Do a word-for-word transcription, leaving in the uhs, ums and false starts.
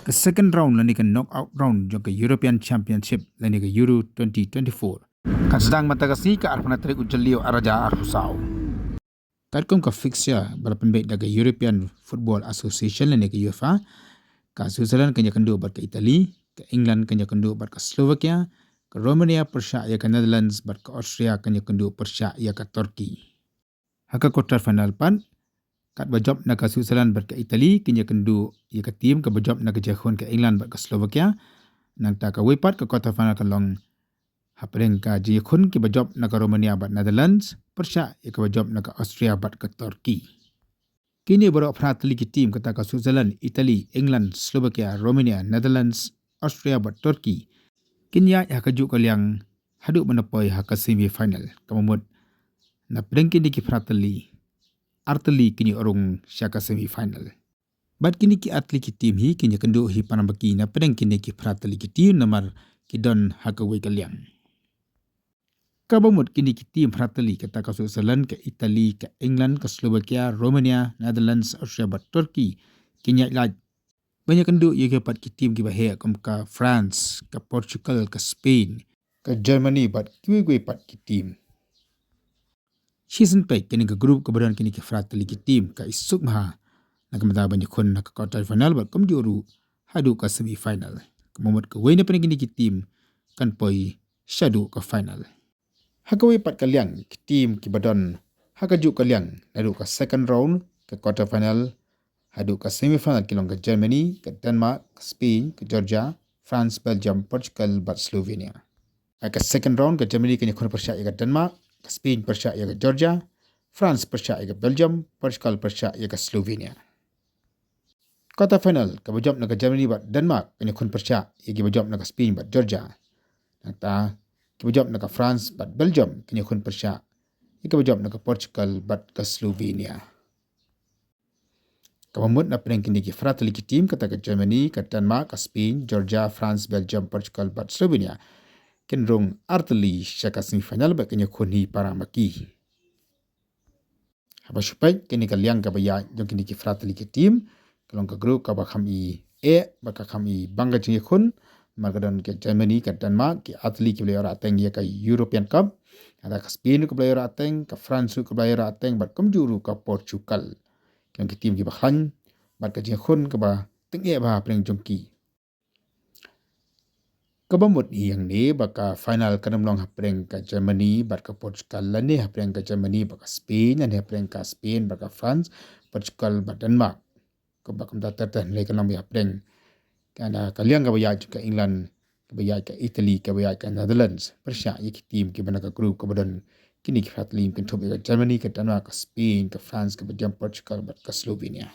Ka second round lane ka knockout round jong ka European Championship lane ka Euro twenty twenty-four kan sdang mynta ka sngi ka arphew tarik u Jylliew arhajar arphew saw. Katkum ka fixture ba la pynbeit da ka European Football Association lane ka UEFA, ka Switzerland kan ïakynduh bad ka Italy, ka England kan ïakynduh bad ka Slovakia, ka Romania pyrshah ïa ka Netherlands bad ka Austria kan ïakynduh pyrshah ïa ka Turkey. Ha ka quarter final pat, katba jop na ka Switzerland bad ka Italy kin ïakynduh ïa ka team kaba jop na ka jingïakhun ka England bad ka Slovakia. Nangta kawei pat ka quarter final kan long hapdeng ka jingïakhun kiba jop na ka Romania bad Netherlands pyrshah ïa kaba jop na ka Austria bad ka Turkey. Kine baroh phra tylli ki team, kata ka Switzerland, Italy, England, Slovakia, Romania, Netherlands, Austria bad Turkey, kin ïaid ha kajuh ka liang haduh ban da poi ha ka semi final. Kaba mut, napdeng kine ki phra tylli, ar tylli kin ïoh rung sha ka semi final. Bad kine ki ar tylli ki team hi kin ïakynduh hi para baki napdeng kine ki phra tylli ki team namar ki don ha kawei ka liang. Kaba mut kine ki team phra tylli, kata ka Switzerland, ka Italy, ka England, ka Slovakia, Romania, Netherlands, Austria bad Turkey, kin ïaid lait ban ïakynduh ïa kiwei pat ki team kiba heh kum ka France, ka Portugal, ka Spain, ka Germany bad kiwei kiwei pat ki team. Shisien peit, kane ka group kaba don kine ki phra tylli ki team ka isuk bha na ka bynta ban ïakhun ha ka quarter final bad kumjuh ruh haduh ka semi final. Kaba mut kawei na pdeng kine ki team kan poi shaduh ka final. Ha kawei pat ka liang, ki team kiba don ha kajuh ka liang naduh ka second round, ka quarter final haduh ka semi final ki long ka Germany, ka Denmark, ka Spain, ka Georgia, France, Belgium, Portugal bad Slovenia. Ha ka second round, ka Germany kan ïakhun pyrshah ïa ka Denmark, ka Spain pyrshah ïa ka Georgia, France pyrshah ïa ka Belgium, Portugal pyrshah ïa ka Slovenia. Quarter final, kaba jop na ka Germany bad Denmark kan ïakhun pyrshah ïa kiba jop na ka Spain bad Georgia. Nangta kiba jop na ka France bad Belgium kan ïakhun pyrshah ïa kiba jop na ka Portugal bad ka Slovenia. Kaba mut napdeng kine ki phra tylli ki team, kata ka Germany, ka Denmark, ka Spain, Georgia, France, Belgium, Portugal bad Slovenia, kin rung ar tylli sha ka semi final bad kin ïakhun hi para baki. Haba shu peit, kane ka liang kaba ïaid jong kine ki phra tylli ki team ka long ka group kaba kham i eh bad ka kham i bang ka jingïakhun. Namar ka don ka Germany, ka Denmark, ki ar tylli kiba la ïoh rah teng ïa ka European Cup. Nangta ka Spain ruh kaba la ïoh rah teng, ka France ruh kaba la ïoh rah teng bad kumjuh ruh ka Portugal. Ki long ki team kiba khlaiñ bad ka jingïakhun kaba tyngeh bha hapdeng jong ki. Kaba mut hi hangne ba ka final kan ym long hapdeng ka Germany bad ka Portugal, lane hapdeng ka Germany bad ka Spain, lane hapdeng ka Spain bad ka France, Portugal bad Denmark. Kaba kumta ter ter, hynrei kan long beit hapdeng ka liang kaba ïaid ka England, kaba ïaid ka Italy, kaba ïaid ka Netherlands pyrshah ïa ki team kiba na ka group kaba don kine ki phra tylli, kynthup ïa ka Germany, ka Denmark, ka Spain, ka France, ka Belgium, Portugal bad ka Slovenia.